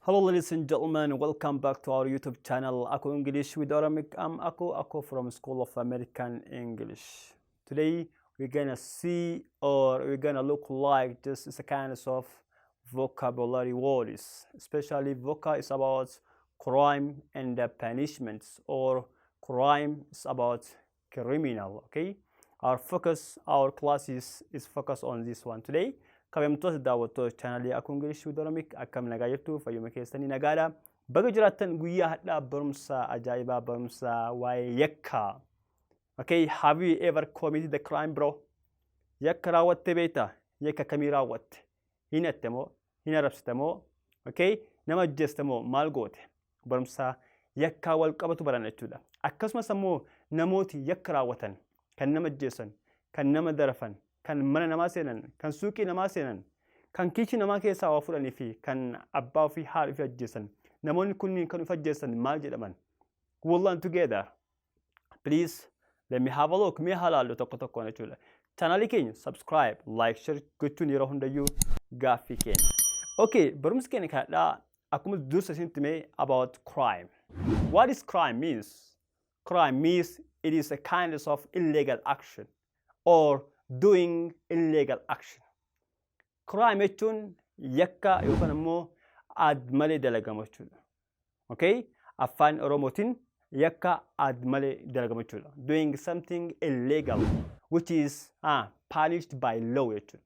Hello, ladies and gentlemen, welcome back to our YouTube channel, Aku English with Oromic. I'm Aku Aku from School of American English. Today we're gonna see or we're gonna look like just is a kind of vocabulary words, especially voca is about crime and the punishments, or crime is about criminal. Okay, our focus, our class is focus on this one today. Kabajamtoota daawwattoota chaanalii Aku English with Oromic, akkam nagaa jirtu? Fayyuma keessanii nagaadha. Baga jiraattan. Guyyaa har'aa barumsa ajaa'ibaa, barumsa waa'ee yakkaa. Okay, have you ever committed a crime, bro? Yakka raawwattee beektaa? Yakka akkamii raawwatte? Hin hatte moo? Hin arrabsite moo? Okay, nama ajjeeste moo? Maal goote? Barumsa yakkaa wal qabatu baran jechuudha. Akkasumas ammoo namooti yakka raawwatan, kan nama ajjeesan, kan nama darafan, kan mana namaa seenan, kan suuqii namaa seenan, kan kiichii namaa keessaa waa fudhanii fi kan abbaa ofii, haadha ofii ajjeesan. Namoonni kunniin kan of ajjeesan maal jedhaman? We'll learn together. Please let me have a look. Mee haa laallu tokko tokkoon jechuudha. Chaanaalii keenya subscribe, like, share gochuun yeroo hundayyuu gaaffii keenya. Okay, barumsi keenya kanadhaa akkuma dursa isinitti himee about crime. What is crime means? Crime means it is a kind of illegal action or doing illegal action. Crime jechuun yakka yookaan immoo aad malee dalagamu jechuudha. Okay? Afaan Oromootiin yakka aad malee dalagamu jechuudha. Doing something illegal which is punished by law jechuudha.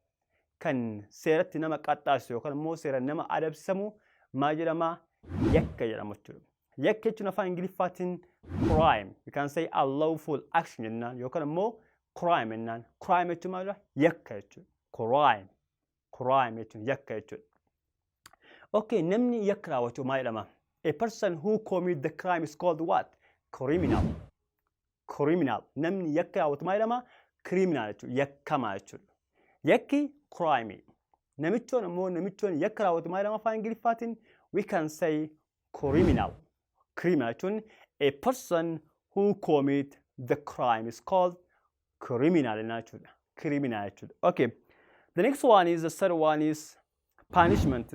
Kan seeratti nama qaxxaasu yookaan immoo seera nama adabsisamu maal jedhama? Yakka jedhama jechuudha. Yakka jechuun afaan Ingiliffaatiin crime. You can say unlawful action jennaan yookaan immoo crime jennaan. Crime jechuun maalidha? Yakka jechuudha. Crime. Crime jechuun yakka jechuudha. Okay, namni yakka raawwatu maal jedhama? A person who commit the crime is called what? Criminal. Criminal. Namni yakka raawwatu maal jedhama? Criminal jechuudha. Yakkamaa jechuudha. Yakki crime. Namichoon ammoo, namichoon yakka raawwatu maal jedhama afaan Ingiliffaatiin? We can say criminal. Criminal jechuun a person who commit the crime is called criminal jechuudha. Criminal jechuudha. Okay. The next one is, the third one is punishment.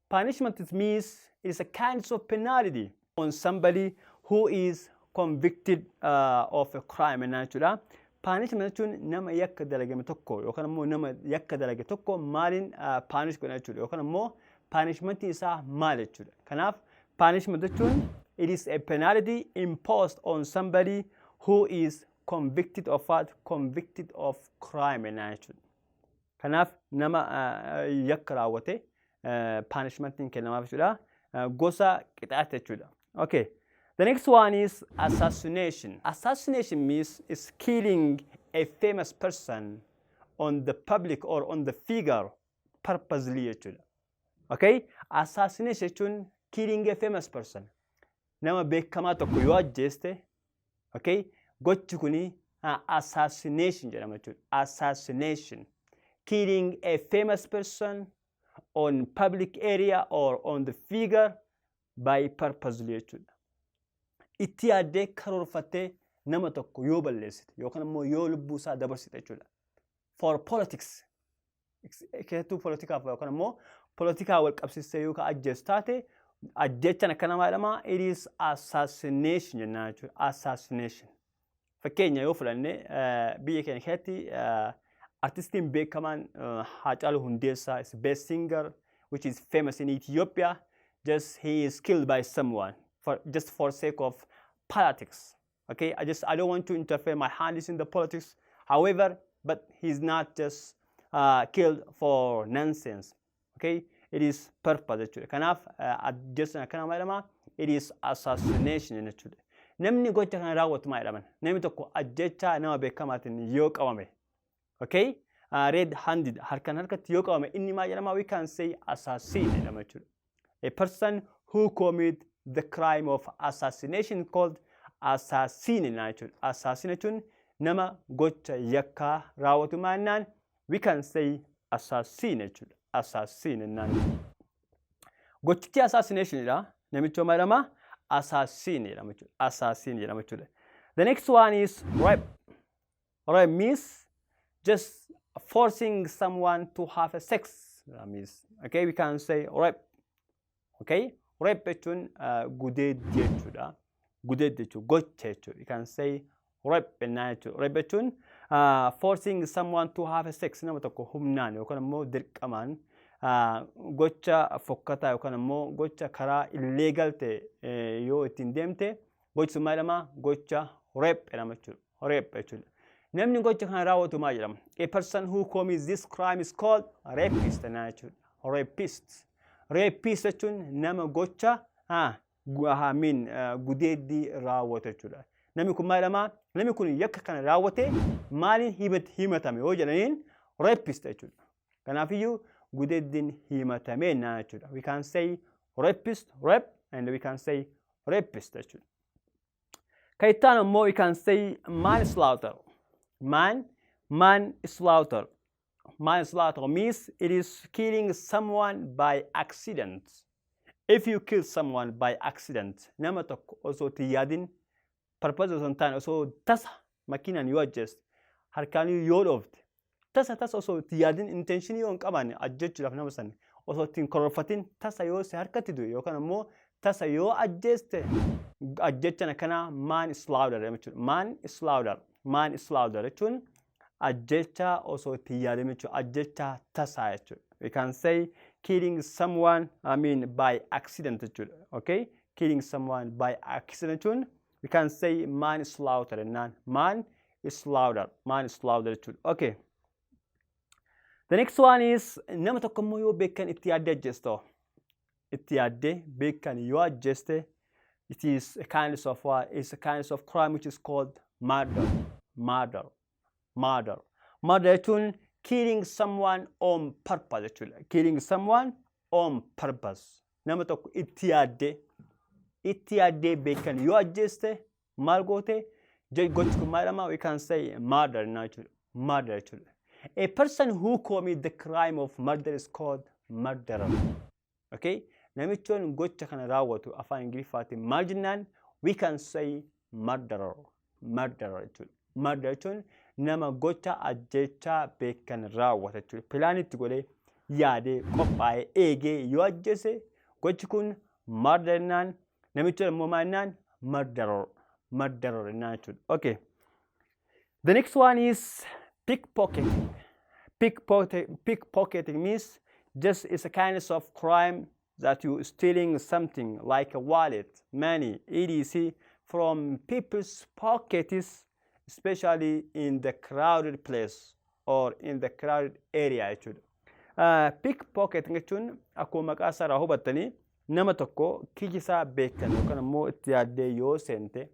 Punishment means is a kind of penalty on somebody who is convicted of a crime jechuudha. Punishment jechuun nama yakka dalagame tokko yookaan immoo nama yakka dalage tokko maaliin punish godha jechuudha, yookaan immoo punishmentii isaa maal jechuudha. Kanaaf punishment jechuun it is a penalty imposed on somebody who is convicted of what? Convicted of crime jechuudha. Kanaaf nama yakka raawwate punishmentiin kennamaaf jechuudha. Gosa qixaate jechuudha. Okay. The next one is assassination. Assassination means is killing a famous person on the public or on the figure purposely jechuudha. Okay? Assassination jechuun killing a famous person. Nama beekamaa tokko yoo ajjeeste, okay? Gochi kuni assassination jedhama jechuudha. Assassination. Killing a famous person on public area or on the figure by purposely jechuudha. Itti yaaddee karoorfattee nama tokko yoo balleessite yookaan immoo yoo lubbuu isaa dabarsite jechuudha. For politics, keessattuu poolitikaaf yookaan immoo poolitikaa wal qabsiistee yoo ka ajjeesu taate, ajjechaan akka namaa jedhama, it is assassination jennaan jechuudha. Assassination. Fakkeenya yoo fudhanne, biyya keenya keessatti artistiin beekamaan Haacaaluu Hundeessaa is best singer which is famous in Ethiopia. Just he is killed by someone for just for sake of politics. Okay, I don't want to interfere my hand is in the politics. However, but he's not just killed for nonsense. Okay, it is purpose jechuudha. Kanaaf ajjeessan akkana maal jedhama? It is assassination jechuudha. Namni gocha kana raawwatu maal jedhaman? Namni tokko ajjechaa nama beekamaatiin yoo qabame, okay, red handed, harkaan harkatti yoo qabame, inni maal jedhama? We can say assassin jedhama jechuudha. A person who commit the crime of assassination called assassin jechuudha. Assassin jechuun nama gocha yakkaa raawwatu maal, we can say assassin jechuudha. Assassin jennaan. Gochichi assassination dha. Namichi maal jedhama? Assassin jedhama jechuudha. Assassin jedhama jechuudha. The next one is rape. Rape means just forcing someone to have a sex. That means, okay, we can say rape. Okay? Rape jechuun gudeeddii jechuudha. Gudeeddii jechuudha. Gocha jechuudha. You can say rape jennaan jechuudha. Rape jechuun forcing someone to have a sex, nama tokko humnaan yookaan immoo dirqamaan gocha fokkataa yookaan immoo gocha karaa illegal ta'e yoo ittiin deemte, gochi sun maal jedhama? Gocha rape jedhama jechuudha. Rape jechuudha. Namni gocha kana raawwatu maal jedhama? A person who commits this crime is called rapist jennaan jechuudha. Rapist. Rapist jechuun nama gocha I mean gudeeddii raawwatu jechuudha. Namni kun maal jedhama? Namni kun yakka kana raawwate maaliin himatame yoo jedhaniin, rapist jechuudha. Kanaafiyyuu gudeeddiin himatame jennaan jechuudha. We can say rapist, rape, and we can say rapist jechuudha. Kan itti aanu immoo we can say manslaughter. Man slaughter. Manslaughter means it is killing someone by accident. If you kill someone by accident, nama tokko osoo itti yaadin, purpose osoo hin taane, osoo tasa makiinaan yoo ajjeeste, harkaan yoo dhoofte, tasa tasa osoo itti yaadin, intention yoo hin qabaanne ajjechuudhaaf, nama sana osoo ittiin karoorfatin tasa yoo si harkatti du'e yookaan immoo tasa yoo ajjeeste, ajjechan akkanaa manslaughter jechuudha. Manslaughter. Manslaughter jechuun ajjecha osoo itti yaadin jechuudha. Ajjecha tasaa jechuudha. We can say killing someone, I mean, by accident jechuudha. Okay? Killing someone by accident jechuun we can say manslaughter jennaan. Manslaughter. Manslaughter jechuudha. Okay. The next one is nama tokko immoo yoo beekan itti yaaddee ajjeeste, itti yaaddee beekan yoo ajjeeste, it is a kind of what is a kind of crime which is called murder. Murder. Murder. Murder jechuun killing someone on purpose jechuudha. Killing someone on purpose. Nama tokko itti yaaddee beekan yoo ajjeeste maal goote? Gochi kun maal jedhama? We can say murder jechuudha. Murder jechuudha. A person who commit the crime of murder is called murderer. Okay? Namichoon gocha kana raawwatu afaan Ingiliffaatiin maal jennaan? We can say murderer. Murderer jechuudha. Murder jechuun nama gocha ajjechaa beekan raawwata jechuudha. Plan itti godhee, yaadee, qophaa'ee, eegee yoo ajjeese, gochi kun murder jennaan. Namicha immoo maal jennaan? Murderer. Murderer jennaan jechuudha. Okay. The next one is pickpocketing. Pickpocketing means just it's a kind of crime that you stealing something like a wallet, money, etc. from people's pockets, especially in the crowded place or in the crowded area jechuudha. Pickpocketing jechuun akkuma maqaa isaa irraa hubattanii, nama tokko kiisii isaa beekan yookaan immoo itti yaaddee yoo seente,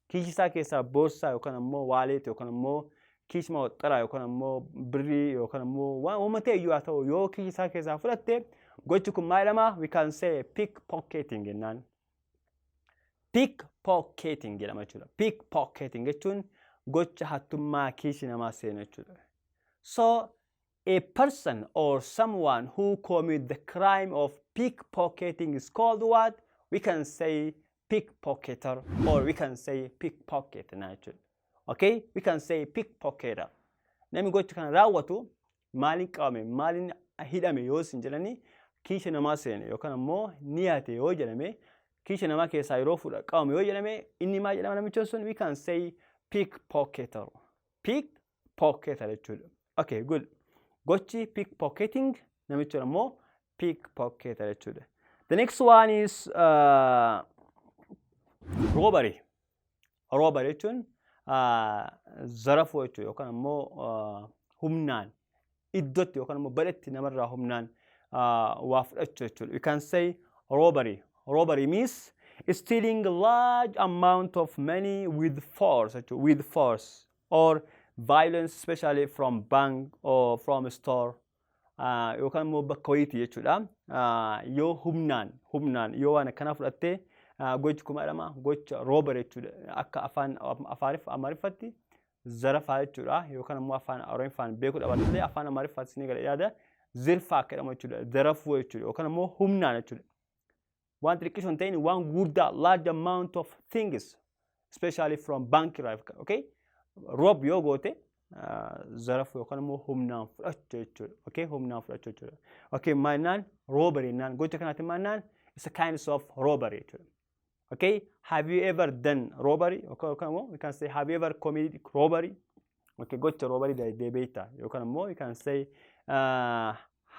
kiisii isaa keessaa boorsaa yookaan immoo wallet yookaan immoo kiisii maxxaraa yookaan immoo birrii yookaan immoo waan uuma ta'e iyyuu haa ta'u, yoo kiisii isaa keessaa fudhatte, gochi kun maal jedhama? We can say pickpocketing jennaan. Pickpocketing jedhama jechuudha. Pickpocketing jechuun gocha hattummaa kiisii namaa seenu jechuudha. So a person or someone who commit the crime of pickpocketing is called what? We can say pickpocketer or we can say pickpocket jechuudha. Okay? We can say pickpocketer. Namni gocha kana raawwatu maaliin qabame, maaliin hidhame yoo isin jedhani, kiisha namaa seene yookaan immoo ni hate yoo jedhame, kiisha namaa keessaa yeroo fudha qabame yoo jedhame, inni maal jedhama namicha sun? We can say pickpocketer. Pickpocketer jechuudha. Okay, good. Gochi pickpocketing, namicha immoo pickpocketer jechuudha. The next one is robbery. Robbery jechuun zarafuu jechuudha yookaan immoo humnaan iddootti yookaan immoo badhetti namarraa humnaan waa fudhachuu jechuudha. We can say robbery. Robbery means stealing a large amount of money with force jechuudha. With force or violence, especially from bank or from store yookaan immoo bakka wayiiti jechuudha. Yoo humnaan yoo waan akkanaa fudhattee, gochi kuma jedhama, gocha robbery jechuudha. Akka afaan afaarif Amaariffatti zarafaa jechuudha yookaan immoo afaan Oromoffaan beekuu dhabaatullee afaan Amaariffaatti ni gala yaada, zirfaa akka jedhamu jechuudha. Zarafuu jechuudha yookaan immoo humnaan jechuudha. Waan xixiqqisoo hin ta'in, waan guddaa, large amount of things, especially from bank, okay? Rob yoo goote, zarafuu yookaan immoo humnaan fudhachuu jechuudha. Okay? Humnaan fudhachuu jechuudha. Okay, maal jennaan? Robbery jennaan. Gocha kanaatiin maal jennaan? It's a kind of robbery jechuudha. Okay, have you ever done robbery? Okay, well, we can say, "Have you ever committed robbery?" Okay, gocha robbery dalagdee beektaa yookaan immoo you can say,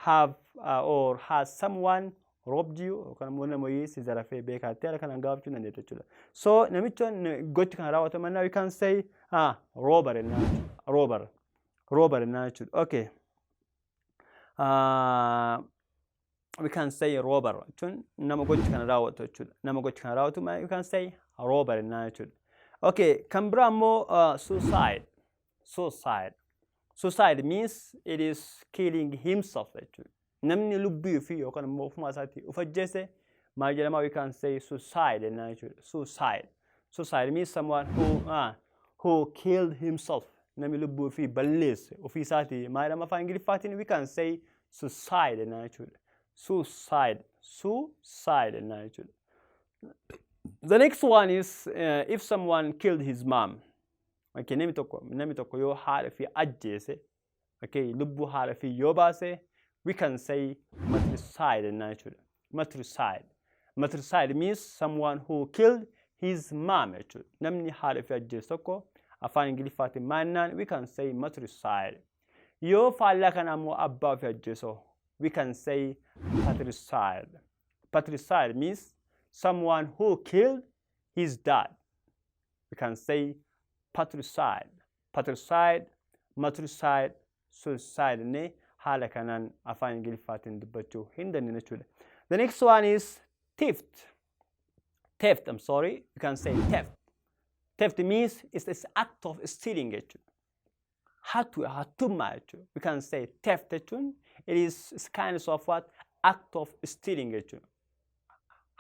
have or has someone robbed you, yookaan immoo nama wayii si zarafee beekaatti haala kanaan gaafachuu dandeetta jechuudha. So namicha gocha kana raawwatu mannaa we can say robber jennaan jechuudha. Robber. Robber jennaan jechuudha. Okay. We can say robber jechuun nama gocha kana raawwatu jechuudha. Nama gocha kana raawwatu we can say robber jennaan jechuudha. Okay, kan biraa immoo suicide. Suicide. Suicide means it is killing himself jechuudha. Namni lubbuu ofii yookaan immoo ofuma isaatii of ajjeese maal jedhama? We can say suicide jennaan jechuudha. Suicide. Suicide means someone who killed himself. Namni lubbuu ofii balleesse ofii isaatii maal jedhama afaan Ingiliffaatiin? We can say suicide jennaan jechuudha. Suicide. Suicide jennaan jechuudha. The next one is if someone killed his mom. Okay, namni tokko yoo haadha ofii ajjeese, okay, lubbuu haadha ofii yoo baase, we can say matricide jennaan jechuudha. Matricide. Matricide means someone who killed his mom jechuudha. Namni haadha ofii ajjeese tokko afaan Ingiliffaatiin maal jennaan? We can say matricide. Yoo faallaa kana immoo abbaa ofii ajjeesoo, we can say patricide. Patricide means someone who killed his dad. We can say patricide. Patricide, matricide, suicide jennee haala kanaan afaan Ingiliffaatiin dubbachuu hin dandeenye jechuudha. The next one is theft. Theft, I'm sorry, you can say theft. Theft means it's this act of stealing jechuudha. Hatu, hattummaa jechuudha. We can say theft jechuun it is kind of what? Act of stealing jechuudha.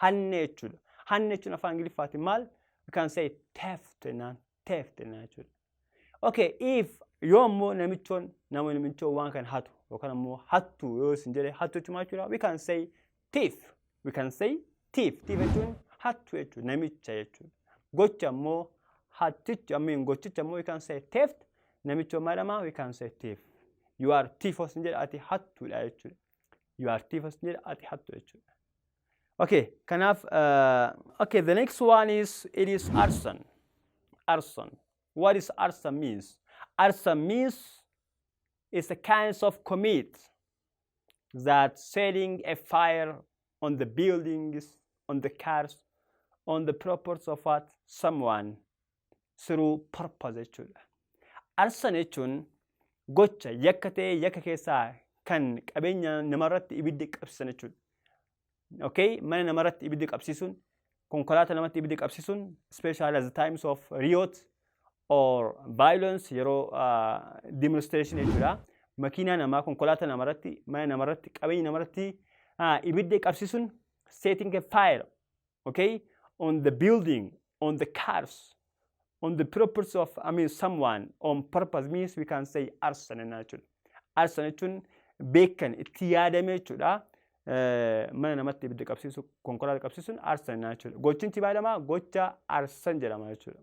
Hanne jechuudha. Hanne jechuun afaan Ingiliffaatiin maal? We can say theft jennaan. Theft jennaan jechuudha. Okay, if yoo immoo namichoon nama namichoon waan kana hatu yookaan immoo hattu yoo isin jedhe, hattu jechuun maal jechuudha? We can say thief. We can say thief. Thief jechuun hattu jechuudha. Namicha jechuudha. Gocha immoo hattichi, I mean, gochicha immoo we can say theft. Namicha maal jedhama? We can say thief. "You are thief" osoo hin jedhe, ati hattuudha jechuudha. "You are thief" osoo hin jedhe, ati hattu jechuudha. Okay, kanaaf okay, the next one is it is arson. Arson. What is arson means? Arson means it's a kind of commit that setting a fire on the buildings, on the cars, on the properties of what? Someone through purpose jechuudha. Arson jechuun gocha yakka ta'ee yakka keessaa kan qabeenya namarratti ibiddi qabsiisan jechuudha. Okay, mana namarratti ibiddi qabsiisuun, konkolaataa namatti ibiddi qabsiisuun, especially at the times of riot or violence, yeroo demonstration jechuudha. Makiinaa namaa, konkolaataa namarratti, mana namarratti, qabeenya namarratti ibiddi qabsiisuun, setting a fire, okay, on the building, on the cars, on the property of, I mean, someone on purpose means we can say arson jechuudha. Arson jechuun beekan itti yaadame jechuudha. Mana namatti ibidda qabsiisu, konkolaataa qabsiisuun arson jechuudha. Gochichi baay'ee gocha arson jedhama jechuudha.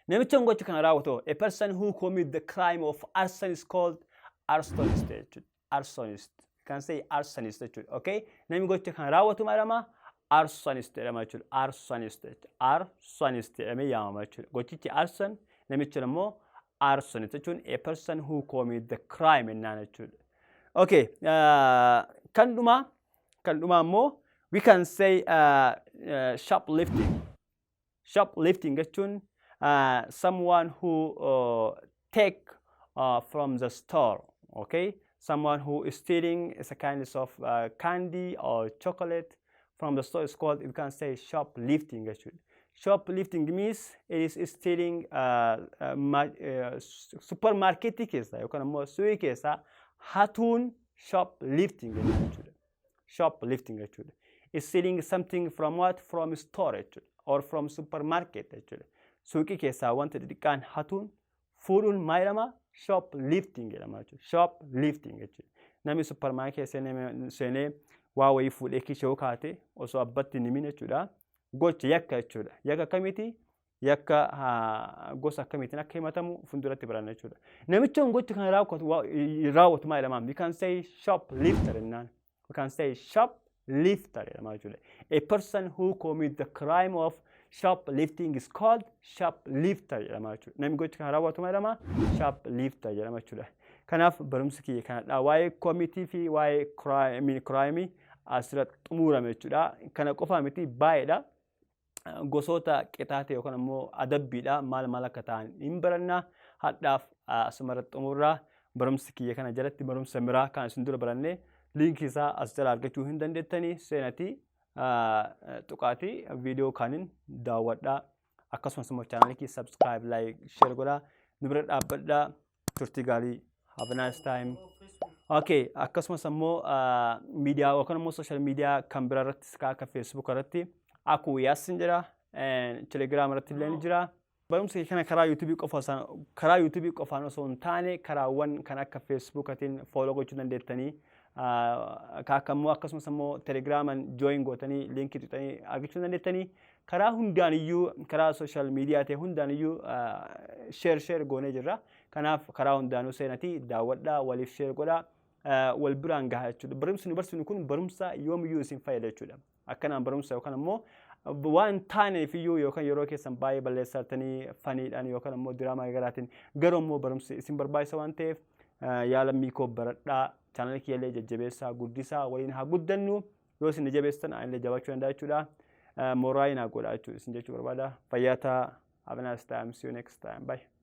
Namicha gocha kana raawwatu, a person who commit the crime of arson is called arsonist jechuudha. Arsonist. You can say arsonist jechuudha. Okay? Namni gocha kana raawwatu maal jedhama? Arsonist jedhama jechuudha. Arsonist jechuudha. Arsonist jedhamee yaamama jechuudha. Gochichi arson, namichi immoo arsonist jechuun a person who commit the crime jennaan jechuudha. Okay, kan dhumaa immoo we can say shoplifting. Shoplifting jechuun someone who take from the store, okay? Someone who is stealing is a kind of candy or chocolate from the store is called, you can say, shoplifting jechuudha. Shoplifting means it is stealing supermarketii keessa yookaan immoo suuqii keessaa hatuun shoplifting jechuudha. Shoplifting jechuudha. Is stealing something from what? From store jechuudha. Or from supermarket jechuudha. Suuqii keessaa wanta xixiqqaan hatuun fuudhuun maal jedhama? Shoplifting jedhama jechuudha. Shoplifting jechuudha. Namni supermarket seenee waa wayii fuudhee kiisha yoo kaate osoo abbatti hin himin jechuudha. Gocha yakka jechuudha. Yakka akkamiiti? Yakka gosa akkamiitiin akka himatamu fuulduratti baranna jechuudha. Namicha gocha kana raawwatu maal jedhama? We can say shoplifter jennaan. We can say shoplifter. Shoplifter jedhama jechuudha. A person who commit the crime of shoplifting is called shoplifter jedhama jechuudha. Namni gocha kana raawwatu maal jedhama? Shoplifter jedhama jechuudha. Kanaaf barumsi kiyya kanadha. Waa'ee commit fi waa'ee crime asirratti xumurame jechuudha. Kana qofaa miti, baay'eedha. Gosoota qixaate yookaan immoo adabbiidha maal maal akka ta'an hin baranna. Hadhaaf asumarratti xumurraa. Barumsi kiyya kana jalatti barumsa biraa kan isin dura baranne liinkii isaa as jala argachuu hin dandeettanii, seenatii tuqaatii viidiyoo kaaniin daawwadhaa. Akkasumas immoo chaanaalii kiyya subscribe, like, share godhaa, nu bira dhaabbadhaa. Turtii gaarii. Have a nice time. Okay, akkasumas immoo miidiyaa yookaan immoo social media kan biraa irrattis akka Facebook irratti Akuu Yaasin jedha. Telegram irratti illee ni jira. Barumsa kana karaa YouTubeii qofaan osoo hin taane karaawwan kan akka Facebookatiin follow gochuu dandeettanii, akka immoo akkasumas immoo Telegraman join gootanii liinkii tuqxanii argachuu dandeettanii, karaa hundaan iyyuu, karaa social media ta'e hundaan iyyuu share share goonee jirra. Kanaaf karaa hundaanuu seenatii daawwadhaa, waliif share godhaa, wal biraan gahaa jechuudha. Barumsi nu barsiisnu kun barumsa yoomiyyuu isin fayyada jechuudha. Akkanaan barumsa yookaan immoo waan taaneef iyyuu yookaan yeroo keessan baay'ee balleessatanii faniidhaan yookaan immoo diraamaa garaatiin, garuu immoo barumsi isin barbaachisa waan ta'eef, yaala miikoo baradhaa, chaanalii kiyyallee jajjabeessaa, guddisaa, waliin haa guddannu. Yoo isin jabeessan anillee jabaachuu danda'a jechuudha. Mooraalii naa godha jechuudha isin jechuu barbaada. Fayyaa ta'aa. Have a nice time. See you next time. Bye.